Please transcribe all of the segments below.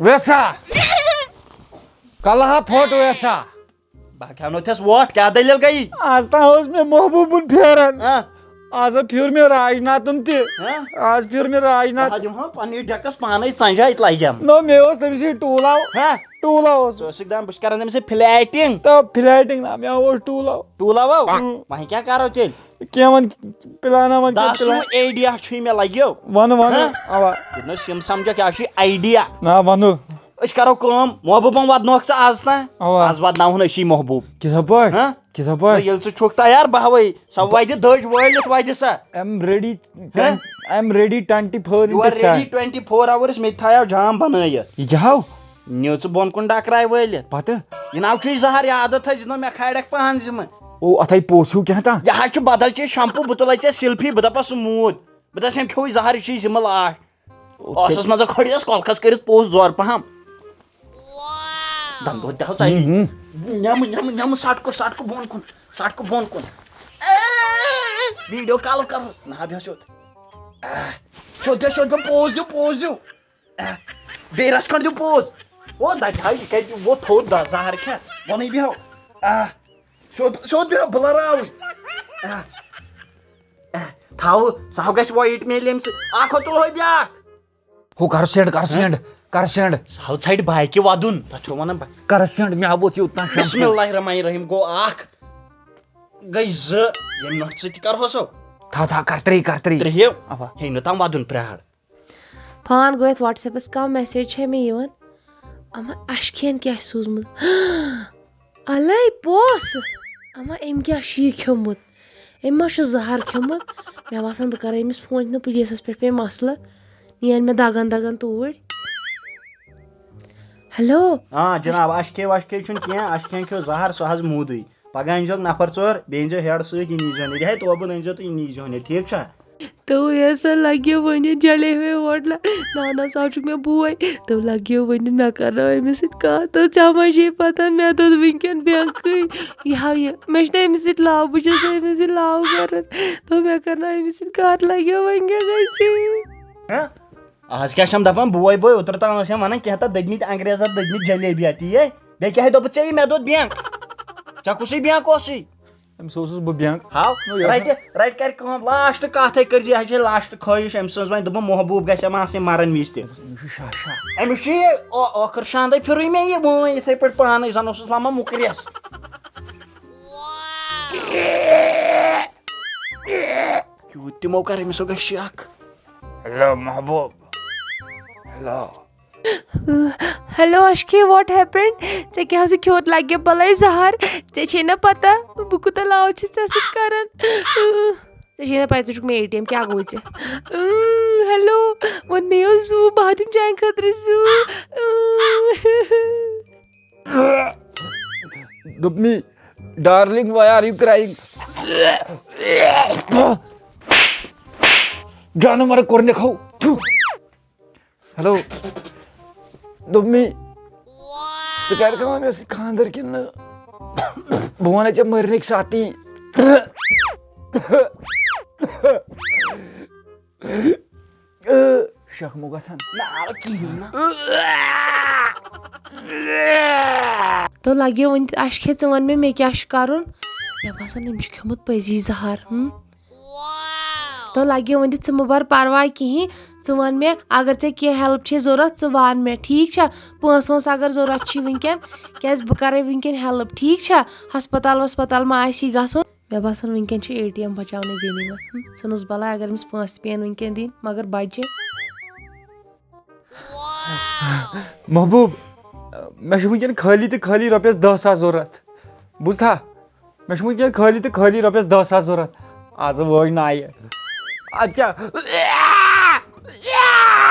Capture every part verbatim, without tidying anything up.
ویسا، کلہٕ ہا پھوٚٹ ویسا۔ بہٕ کھیٛاونو تھس وۄٹھ، کیٛاہ دٔلیٖل گٔیی؟ آز تام اوس مےٚ محبوٗبُن پھیران۔ ہاں۔ آز ہا پھیوٗر مےٚ راجناتھُن تہِ۔ ہاں؟ آز پھیوٗر مےٚ راجناتھ۔ بہٕ ہا دِمہٕ ہا پننِس ڈٮ۪کس پانے ژنجہِ، اَتہِ لگٮ۪م۔ نہ، مےٚ اوس تٔمِس سۭتۍ ٹوٗل آو۔ ہاں؟ ٹوٗل اوس۔ ژٕ ٲسٕکھ دپان بہٕ چھُس کران تٔمِس سۭتۍ فلیٹنگ۔ تہٕ فلیٹنگ نہ، مےٚ اوس ٹوٗل آو۔ ٹوٗل آو؟ اۭں۔ وۄنۍ کیٛاہ کرو تیٚلہِ؟ کینٛہہ وَن، پلان وَن کینٛہہ دَس پلان۔ سُہ ایڈیا چھُے مےٚ لگیو۔ وَن، وَن، ہاں؟ اَوا۔ یہِ نہٕ سِم سمجھکھ، یہِ چھُے آیڈیا۔ نہ، وَنو۔ أسۍ کرو کٲم، محبوٗبن وَدنوکھ ژٕ آز تام۔ اَوا۔ آز وَدناوہون أسی محبوٗب۔ کِتھٕ پٲٹھۍ؟ ہاں؟ کِتھٕ نہ، پٲٹھۍ؟ ییٚلہِ ژٕ چھُکھ تیار، بہٕ ہاوے۔ سۄ وَدِ دٔج وٲلِتھ وَدِ سۄ۔ I'm ready، ہاں؟ I'm ready twenty four You are into ready seven۔ Twenty four hours، مےٚ تہِ تھایو جام بنٲیِتھ۔ یہِ کیٛاہ ہاو؟ نِو ژٕ بۄن کُن ڈکراے وٲلِتھ۔ پتہٕ؟ یہِ ناو چھُے زہر، یاد تھٲیزِ، نہ مےٚ کھالکھ پہن ذمہٕ۔ او، اتھے پوس ہیوٗ کینٛہہ تام۔ یہِ حظ چھُ بدل چیٖز، شمپو، بہٕ تُلے ژےٚ سیلفی، بہٕ دپس سُہ موٗد۔ بہٕ دپس أمۍ کھیوٚوُے زہر، یہِ چھُے ذمہٕ لاش۔ او، اوسُس منٛزٕ کھۄڑِ یَس کۄلکھس کٔرِتھ پوس زورٕ پہم۔ دم دود تہِ ہاو ژَلہِ۔ ہُم، ہُم۔ نٮ۪مہٕ، نٮ۪مہٕ، نٮ۪مہٕ سٹکہٕ، سٹکہٕ بۄن کُن، سٹکہٕ بۄن کُن۔ ویٖڈیو کال کرو۔ نہ، بیٚہہ سیوٚد۔ آہ، سیوٚد بیٚہہ، سیوٚد بیٚہہ، پوز دِیِو، پوز دِیِو۔ آہ، بیٚیہِ رژھ کھنٛڈ دِیِو پوز۔ او، دَپہِ ہا، یہِ کَتہِ ووت تھوٚد دَ-، زہر کھٮ۪تھ؟ بۄنٕے بیٚہو۔ آہ، سیوٚد، سیوٚد بیٚہو، بہٕ لَراوٕے۔ آہ، آہ، تھاوٕ، سُہ ہا گژھِ وایِٹ میلہِ ییٚمہِ سۭتۍ۔ اَکھ ہَتھ تُلہوے بیٛاکھ۔ ہُہ کر سینڈ، کر ہہ؟ سینڈ، کر سینڈ۔ سُہ ہاو ژھٹہِ بایکہِ وَدُن، تَتھ چھُ وَنان با-، کر سینڈ، مےٚ ہا ووت یوٗتاہ شمپوٗ۔ بسم اللہ الرحمن الرحیم گوٚو اکھ، گٔے زٕ، ییٚمہِ نۄٹہِ سۭتۍ تہِ کرہو سو۔ تھاو، تھاو، کر ترٛے، کر ترٛے۔ ترٛیٚیِم۔ اوا۔ ہے نہٕ تام وَدُن پرٛار۔ پان گوٚو یَتھ WhatsApp-س، کانٛہہ message چھےٚ مےٚ یِوان؟ اما اَسہِ کھٮ۪ن کیٛاہ سوٗزمُت؟ الے پوٚس، اما أمۍ کیٛاہ چھُ یہِ کھیوٚمُت؟ أمۍ ما چھُ زہر کھیوٚمُت؟ مےٚ باسان، بہٕ کَرٕ أمِس فون، یہِ نہٕ پُلیٖسَس پٮ۪ٹھ پیٚیہِ مسلہٕ، نِیَن مےٚ دَگَن دَگَن توٗرۍ۔ ہیلو۔ آ جناب، اَسہِ کھے وَسہِ کھے چھُنہٕ کینٛہہ، اَسہِ کھے کھیوٚو زہر، سُہ حظ موٗدٕے۔ پگاہ أنۍزیوکھ نفر ژور، بیٚیہِ أنۍزیو ہیڈ سۭتۍ، یہِ نیٖزیون ییٚتہِ۔ ہے، توبہٕ أنۍزیو تہٕ یہِ نیٖزیون ییٚتہِ، ٹھیٖک چھا؟ تو ایسا لگیو وۄنۍ جلیوے ہوٹلہ۔ نانا صاحب چھُکھ مےٚ بوے۔ تو لگیو وۄنۍ مےٚ کرناو أمِس سۭتۍ کتھ۔ تو ژےٚ ما چھے پتہ مےٚ دوٚد وٕنکٮ۪ن بینکٕے۔ یہِ ہاو یہِ۔ مےٚ چھُنہٕ أمِس سۭتۍ لاو، بہٕ چھَس نہٕ أمِس سۭتۍ لاو کران۔ تو مےٚ کرناو أمِس سۭتۍ کتھ، لگیو وۄنۍ کیٛاہ گژھِ؟ ہہ؟ آز کیٛاہ چھَم دَپان، بوے بوے، اوترٕ تام ٲس مےٚ وَنان کینٛہہ تہٕ دٔدمٕتۍ انگریزَن دٔدمٕتۍ جلیبی اَتہِ، یے؟ بیٚیہِ کیٛاہ ہے دوٚپُتھ ژےٚ یہِ؟ مےٚ دوٚد بینک۔ ژےٚ کُسٕے بینک اوسُے؟ أمِس اوسُس بہٕ بینک۔ ہاو، نو، یہِ رَٹہِ، رَٹہِ کَرِ کٲم، لاسٹ کَتھَے کٔرۍ زِ، یہِ ہا چھِ لاسٹ خٲہِش أمۍ سٕنٛز، وۄنۍ دوٚپُن محبوٗب گژھِ ما آسٕنۍ مَرٕنۍ وِزِ تہِ۔ أمِس چھُ شاشا۔ أمِس چھُ یہِ ٲ-، ٲخٕر شاندَے پھِرُے مےٚ یہِ وٲنۍ یِتھَے پٲٹھۍ پانَے، زَن اوسُس لَمان مُکریَس۔ یوٗت تِمو کَر أمِس سُہ گژھِ شَک۔ ہیلو محبوٗب۔ ہیلو۔ ہیلو اشکی، what happened؟ ژےٚ کیٛاہ حظ کھیوٚت؟ لگہِ بلاے زہر۔ ژےٚ چھے نہ پتہ بہٕ کوٗتاہ لاو چھس ژےٚ سۭتۍ کران۔ ژےٚ چھے نہ پَے ژٕ چھُکھ مےٚ اے ٹی ایم، کیٛاہ گوٚو ژےٚ؟ ہیلو، وۄنۍ مےٚ اوس زوٗ، بہٕ ہا دِمہٕ چانہِ خٲطرٕ زوٗ۔ دوٚپمَے، darling, why are you crying? جانور کوٚر نہٕ کھو۔ تھُو۔ ہیلو۔ دوٚپمَے، ژٕ کَرکھٕ وۄنۍ مےٚ سۭتۍ خانٛدر کِنہٕ نہٕ؟ بہٕ وَنَے ژےٚ مَرنٕکۍ ساتٕے۔ شخمہٕ گژھان۔ نہ، آو کِہیٖنۍ نہٕ۔ تو لگیو وۄنۍ تہِ اَسہِ کھے، ژٕ وَن مےٚ، مےٚ کیٛاہ چھُ کَرُن؟ مےٚ باسان، أمۍ چھُ کھیوٚمُت پٔزی زہر، ہُم؟ تو لگیو وۄنۍ تہِ، ژٕ مہٕ بَر پَرواے کِہیٖنۍ۔ ژٕ وَن مےٚ، اگر ژےٚ کینٛہہ help چھے ضوٚرَتھ، ژٕ وَن مےٚ، ٹھیٖک چھا؟ پونٛسہٕ وونٛسہٕ اگر ضوٚرَتھ چھی وٕنکٮ۪ن، کیٛازِ بہٕ کَرَے وٕنکٮ۪ن help، ٹھیٖک چھا؟ ہسپتال وسپتال ما آسی گژھُن؟ مےٚ باسان، وٕنکٮ۪ن چھُ اے ٹی ایم بچاونٕے غنیٖمت۔ ہُم، ژھٕنُس بلاے، اگر أمِس پونٛسہٕ تہِ پیٚیَن وٕنکٮ۪ن دِنۍ، مگر بچہِ۔ محبوب، مےٚ چھُ وٕنکٮ۪ن خٲلی تہٕ خٲلی رۄپیَس دَہ ساس ضوٚرَتھ۔ بوٗزتھا؟ مےٚ چھُ وٕنکٮ۪ن خٲلی تہٕ خٲلی رۄپیَس دَہ ساس ضوٚرَتھ۔ آز وٲج نایہِ۔ اَدٕ کیٛاہ؟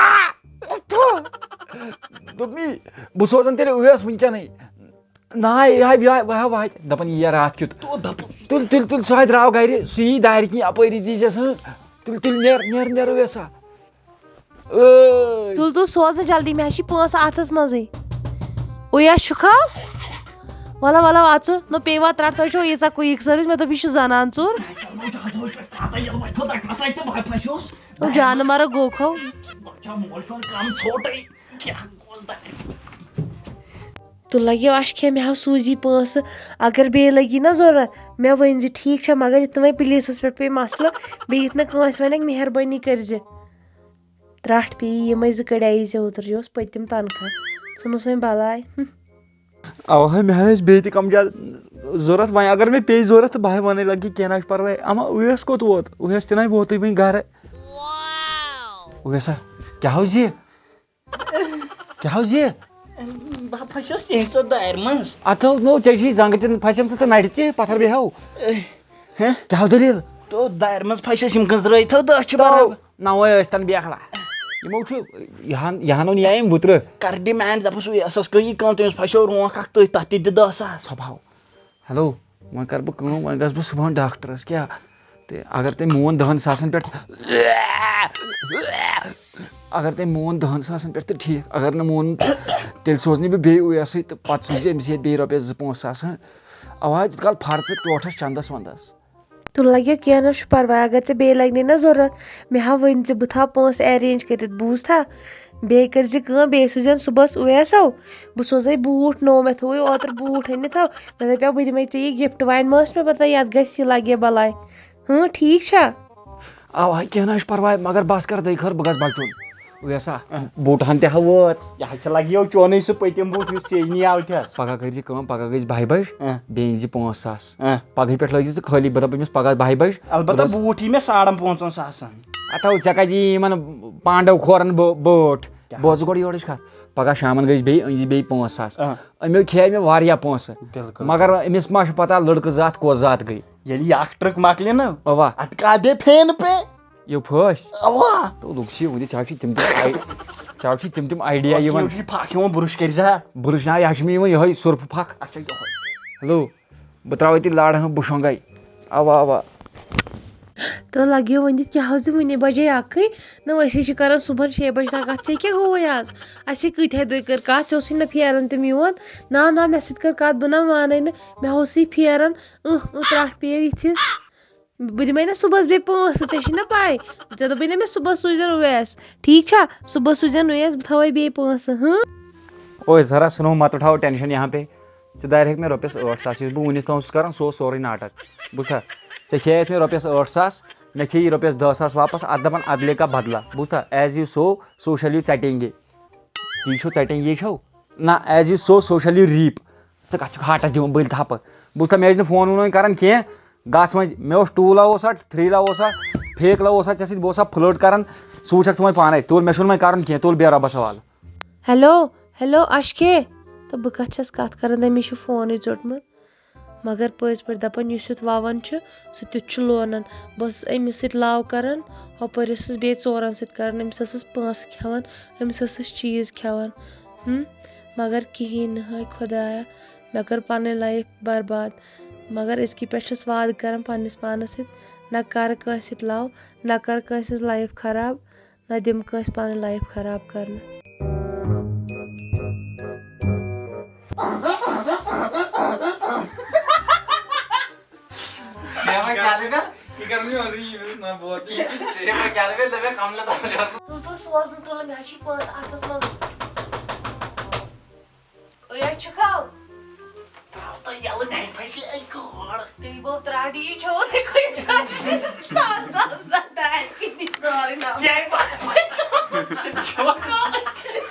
دوٚپمَے، بہٕ سوزَن تیٚلہِ ٲس وٕنکٮ۪نٕے۔ نہ، یہِ ہا، یہِ ہا، وۄنۍ ہا واتہِ۔ دَپان، یی یا راتھ کیُتھ۔ تو دَپُن۔ تُل، تُل، تُل، سُہ ہا درٛاو گَرِ، سُہ یی دارِ کِنۍ اَپٲری دیٖزٮ۪س، ہٕنٛہ۔ تُل، تُل، نیر، نیر، نیر، ویسا۔ ٲے۔ تُل، تُل، سوز نہٕ جلدی، مےٚ حظ چھِ پونٛسہٕ اَتھَس منٛزٕے۔ اویا چھُکھا؟ وَلہٕ، وَلہٕ، اَژٕ۔ نہ، پیٚیہِ وَ ترٛٹھ، تۄہہِ چھو ییٖژاہ quick service، مےٚ دوٚپ، یہِ چھُ زَنان ژوٗر۔ نہ، جانہٕ مَرٕ گوٚو کھو۔ مول چھُ وَنان کَم ژھوٹٕے۔ کیٛاہ گوٚو تۄہہِ؟ تہٕ لَگیو اَسہِ کھے، مےٚ ہاو سوٗزی پونٛسہٕ۔ اگر بیٚیہِ لَگی نہ ضوٚرَتھ، مےٚ ؤنۍ زِ، ٹھیٖک چھا؟ مگر یُتھ نہٕ وۄنۍ پُلیٖسَس پٮ۪ٹھ پیٚیہِ مسلہٕ، بیٚیہِ یُتھ نہٕ کٲنٛسہِ وَنٮ۪کھ، مہربٲنی کٔرۍ زِ۔ ترٛٹھ پیٚیہِ یِمَے زٕ کٔڑۍ آیی ژےٚ اوترٕ، یہِ اوس پٔتِم تنخواہ، ژھٕنُس وۄنۍ بَلاے۔ ہُم۔ اَوا ہے، مےٚ ہا ٲسۍ بیٚیہِ تہِ کَم زیادٕ ضوٚرَتھ، وۄنۍ اگر مےٚ پیٚیہِ ضوٚرَتھ تہٕ بہٕ ہاے وَنَے، لَگہِ کینٛہہ نہ چھُ پَرواے۔ اَما اویس کوٚت ووت؟ اویس تہِ نہ ووتُے وٕنہِ گَرٕ۔ اویسا، کیٛاہ ہو زِ؟ کیٛاہ ہو زِ؟ بہٕ پھسیوس ییٚمہِ ساتہٕ دارِ منٛز۔ اَتھ ہو نو، ژےٚ چھُے زنٛگہٕ تہِ پھسیمژٕ تہٕ نَرِ تہِ پَتھر بیٚیہِ ہو۔ ہہ؟ کیٛاہ ہو دٔلیٖل؟ تو دارِ منٛز پھسیوس، یِم کٔژرٲے تھٲو دَہ چھِ تو برابر۔ نوے ٲسۍ تن بیکھلا۔ یِمو چھُ یہِ ہن، یہِ ہن اوٚن یا أمۍ وُترٕ۔ کر ڈِمینڈ، دَپُس، اویسَس گٔے یہِ کٲم، تٔمِس پھسیو رونٛکھ اکھ تٔتھۍ، تَتھ تہِ دِ دَہ ساس۔ ژھۄپہاو۔ ہیلو، وۄنۍ کَرٕ بہٕ کٲم، وۄنۍ گژھٕ بہٕ صُبحن ڈاکٹرَس۔ کیٛاہ؟ تہٕ اگر تٔمۍ مون دَہَن ساسَن پٮ۪ٹھ، اگر تٔمۍ مون دَہَن ساسَن پٮ۪ٹھ تہٕ ٹھیٖک، اگر نہٕ مون، تیٚلہِ سوزنٕے بہٕ بیٚیہِ اویسٕے تہٕ پَتہٕ سوٗزِ أمِس ییٚتہِ بیٚیہِ رۄپیَس زٕ پانٛژھ ساس، ہہ؟ اَوا، تیوٗت کال فرق ژٕ ٹوٹھَس چَندَس وَندَس۔ تہٕ لَگیو کینٛہہ نہ چھُ پَرواے، اگر ژےٚ بیٚیہِ لَگنے نہ ضوٚرَتھ، مےٚ ہا ؤنۍ زِ، بہٕ تھاوٕ پونٛسہٕ arrange کٔرِتھ، بوٗزتھا؟ بیٚیہِ کٔرۍ زِ کٲم، بیٚیہِ سوٗززٮ۪ن صُبحَس اویسَو۔ بہٕ سوزَے بوٗٹھ نوٚو، مےٚ تھووُے اوترٕ بوٗٹھ أنِتھ تھاو، مےٚ دَپیٛاو بہٕ دِمَے ژےٚ یہِ gift، وۄنۍ ما ٲس مےٚ پَتہ یَتھ گژھِ یہِ لَگہِ بَلاے۔ ہٕنٛہ، ٹھیٖک چھا؟ اَوا، کینٛہہ نہ چھُ پَرواے، مگر بَس کَر دٔے خٲر، بہٕ گژھٕ بَچُن۔ اویسا، اَہ۔ بوٗٹہٕ ہَن تہِ ہا وٲژ۔ یہِ حظ چھِ لَگیو چونُے سُہ پٔتِم بوٗٹھ یُس ژےٚ نِیاو چھَس۔ پَگاہ کٔرۍ زِ کٲم، پَگاہ گٔے أسۍ بَہہِ بَجہِ، اَہ۔ بیٚیہِ أنۍ زِ پانٛژھ ساس۔ اَہ۔ پَگہٕے پٮ۪ٹھ لٲگۍ زِ ژٕ خٲلی، بہٕ دَپہٕ أمِس پَگاہ بَہہِ بَجہِ۔ البتہ بہٕ دَپَس بوٗٹھ یی مےٚ ساڑَن پانٛژَن ساسَن۔ اَتھ ہاو، ژےٚ کَتہِ یی یِمَن پانڈو کھورَن بٲ-، بٲٹھ؟ کیٛاہ؟ بوز گۄڈٕ یورٕچ کَتھ۔ پَگاہ شامَن گٔے أسۍ بیٚیہِ، أنۍ زِ بیٚیہِ پانٛژھ ساس۔ اَہ۔ أمیو کھیٚیہِ مےٚ واریاہ پونٛسہٕ۔ بِلکُل۔ مگر أمِس ما چھُ پَتہ لٔڑکہٕ ذات کۄس ذات گٔے؟ ییٚلہِ یہِ اَکھ ٹرٛک مۄکلہِ نا، اَوا۔ اَتھ کَتھ دِ پھینہٕ پے؟ یہِ پھٲسۍ۔ اَوا۔ تو لُکھ چھِ وٕنہِ، ژےٚ چھِ تِم تِم آی-، ژےٚ چھِ تِم تِم آیڈیا بس یِوان۔ یہِ چھِ پھَکھ یِوان، بُرُش کٔرۍ زِ ہا۔ بُرُش نا، یہِ ہا چھُ مےٚ یِوان یِہوٚے سُرفہٕ پھَکھ۔ اچھا، یِہوٚے۔ ہیلو، بہٕ ترٛاوَے تیٚلہِ لارٕ ہن بُشونٛگَے۔ اَوا، اَوا۔ تو لَگیو وۄنۍ یہِ کیٛاہ حظ، وٕنی بَجے اَکٕے۔ نہ، أسۍ ہے چھِ کَران صُبحن شیٚیہِ بَجہِ تام کَتھ، ژےٚ کیٛاہ گوٚوُے آز؟ اَسہِ ہے کۭتۍ ہَے دۄہہِ کٔر کَتھ، ژےٚ اوسُے نہ پھیران تِم یور۔ نا، نا، مےٚ سۭتۍ کٔر کَتھ، بہٕ نہ مانَے نہٕ۔ مےٚ اوسُے پھیران، اۭں، اۭں، ترٛٹھ پیٚیَو یِتھِس۔ بہٕ دِمَے نہ صُبحَس بیٚیہِ پونٛسہٕ، ژےٚ چھِ نہ پَے۔ ژےٚ دوٚپُے نہ مےٚ صُبحَس سوٗززٮ۪ن اویس۔ ٹھیٖک چھا؟ صُبحَس سوٗززٮ۪ن اویس، بہٕ تھاوَے بیٚیہِ پونٛسہٕ، ہٕنٛہ؟ اوے ذرا سُنو، مت اٹھاو ٹینشن یہاں پہ۔ ژےٚ دارِ ہیٚکھ مےٚ رۄپیَس ٲٹھ ساس یُس بہٕ وُنِس تام چھُس کران، سُہ اوس سورُے ناٹک۔ بوٗزتھا؟ ژےٚ کھیٚیَتھ مےٚ رۄپیَس ٲٹھ ساس، مےٚ کھیٚیہِ رۄپیَس دَہ ساس واپس، اَتھ دَپان عدلے کا بدلہ۔ بوٗزتھا؟ As you sow, so shall you ژَٹیں گے۔ ٹھیٖک چھو، ژَٹیں گے چھو؟ نہ، as you sow, so shall you reap۔ ژٕ کَتھ چھُکھ ہاٹَس دِوان بٔلۍ تھپہٕ؟ بوٗزتھا، مےٚ ٲسۍ نہٕ فون وون وۄنۍ کران کینٛہہ۔ گژھ وۄنۍ، مےٚ اوس ٹوٗلا اوسا، تھرٛیٖلا اوسا، پھیکلا اوسا ژےٚ سۭتۍ، بہٕ اوسا فٕلٲٹ کران، سُہ وٕچھکھ ژٕ وۄنۍ پانے۔ تُل، مےٚ چھُنہٕ وۄنۍ کرُن کینٛہہ، تُل بیٚہہ رۄبَس حوالہٕ۔ ہیلو، ہیلو، اشکے۔ تہٕ بہٕ کَتھ چھَس کَتھ کَران، تٔمِس چھُ فونٕے ژوٚٹمُت۔ مگر پٔزۍ پٲٹھۍ دَپان، یُس یُتھ وَوان چھُ، سُہ تیُتھ چھُ لونان۔ بہٕ ٲسٕس أمِس سۭتۍ love کَران، ہُپٲرۍ ٲسٕس بیٚیہِ ژورَن سۭتۍ کَران، أمِس ٲسٕس پونٛسہٕ کھٮ۪وان، أمِس ٲسٕس چیٖز کھٮ۪وان۔ ہُم، مگر کِہیٖنۍ نہٕ، ہاے خۄدایا، مےٚ کٔر پَنٕنۍ life برباد۔ مگر أزکہِ پٮ۪ٹھ چھَس وعدٕ کَران پنٛنِس پانَس سۭتۍ، نہ کَرٕ کٲنٛسہِ سۭتۍ love، نہ کَرٕ کٲنٛسہِ ہٕنٛز life خراب۔ نہ دِمہٕ کٲنٛسہِ پنٕنۍ life خراب کرنہٕ۔ شیوا کیا دے بے؟ یہ کرنے اور یہ میرے نہ بہت ہی۔ شیوا کیا دے بے، دے بے کم لے تو۔ تُل تُل سوز نہٕ تُلہٕ، مےٚ حظ چھِ پونٛسہٕ اَتھَس منٛز۔ اویا چھُکھو؟ تراو تو یلہٕ، میانہِ پھسے اکہِ گٲڑ۔ بیٚیہِ گوٚو ترٛٹھ، یی چھو نہٕ کُنہِ ساتہٕ۔ سَتھ ساس سَتھ ہَتھ کِنی سورُے نمبر۔ یہِ پَتہٕ چھُ۔ چھُکھ؟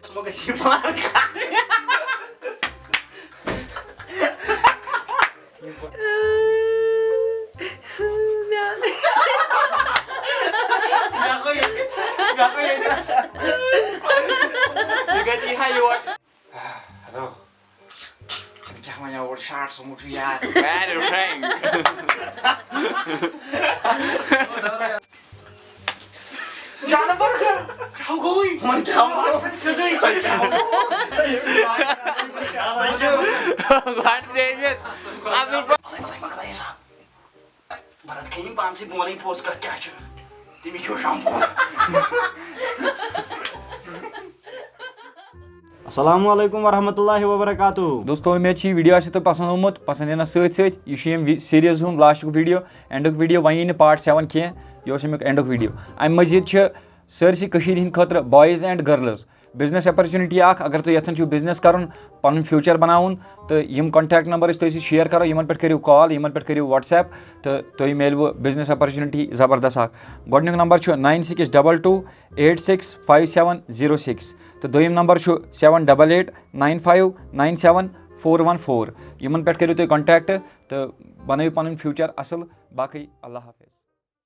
ژٕ ما گژھِ یہِ پار کھارٕنۍ؟ مےٚ گوٚو ییٚتہِ، مےٚ گوٚو ییٚتہِ۔ یہِ گژھِ یہِ ہا یور۔ ہیلو۔ تٔمۍ کیٛاہ وَنیٛاو اورٕ شاٹ سوٗمُت چھُ یار۔ Very frank۔ جانور کیٛاہ گوٚوُے؟ وۄنۍ کیٛاہ وَنہٕ؟ سیوٚدُے۔ تۄہہِ کیٛاہ وَنہٕ؟ گۄڈٕ دے مےٚ اَصٕل پٲٹھۍ۔ مۄکلٲے، مۄکلٲے سا۔ بہٕ رَٹہٕ کھے یِم پانہٕ۔ ژٕ بولٕے پوٚز کتھ کیٛاہ چھُ؟ تٔمِس کھیوٚو شمپوٗ۔ السلام علیکم ورحمۃ اللہ وبرکاتہ۔ دوستو، امید چھِ یہِ ویڈیو آسہِ تۄہہِ پسند آمُت۔ پسند یِنس سۭتۍ سۭتۍ یہِ چھُ ییٚمہِ وی-، سیریز ہُنٛد لاسٹُک ویڈیو، اینڈُک ویڈیو۔ وۄنۍ یی نہٕ پارٹ سیون کینٛہہ، یہِ اوس امیُک اینڈُک ویڈیو۔ امہِ مزید چھِ سٲرسٕے کٔشیٖرِ ہِنٛدِ خٲطرٕ، boys and girls, business opportunity اکھ۔ اگر تُہۍ یژھان چھِو بزنس کرُن، پنُن فیوچر بناوُن، تہٕ یِم کانٹیکٹ نمبر أسۍ تۄہہِ سۭتۍ شیئر کرو، یِمن پٮ۪ٹھ کٔرِو کال، یِمن پٮ۪ٹھ کٔرِو وٹس ایپ، تہٕ تۄہہِ میلوٕ بزنس اپرچونٹی زبردست اکھ۔ گۄڈٕنیُک نمبر چھُ nine six double two eight six five seven zero six، تہٕ دوٚیِم نمبر چھُ seven double eight nine five nine seven four one four۔ یِمن پٮ۪ٹھ کٔرِو تُہۍ کانٹیکٹ تہٕ بنٲیِو پنُن فیوچر اصل۔ باقٕے اللہ حافظ۔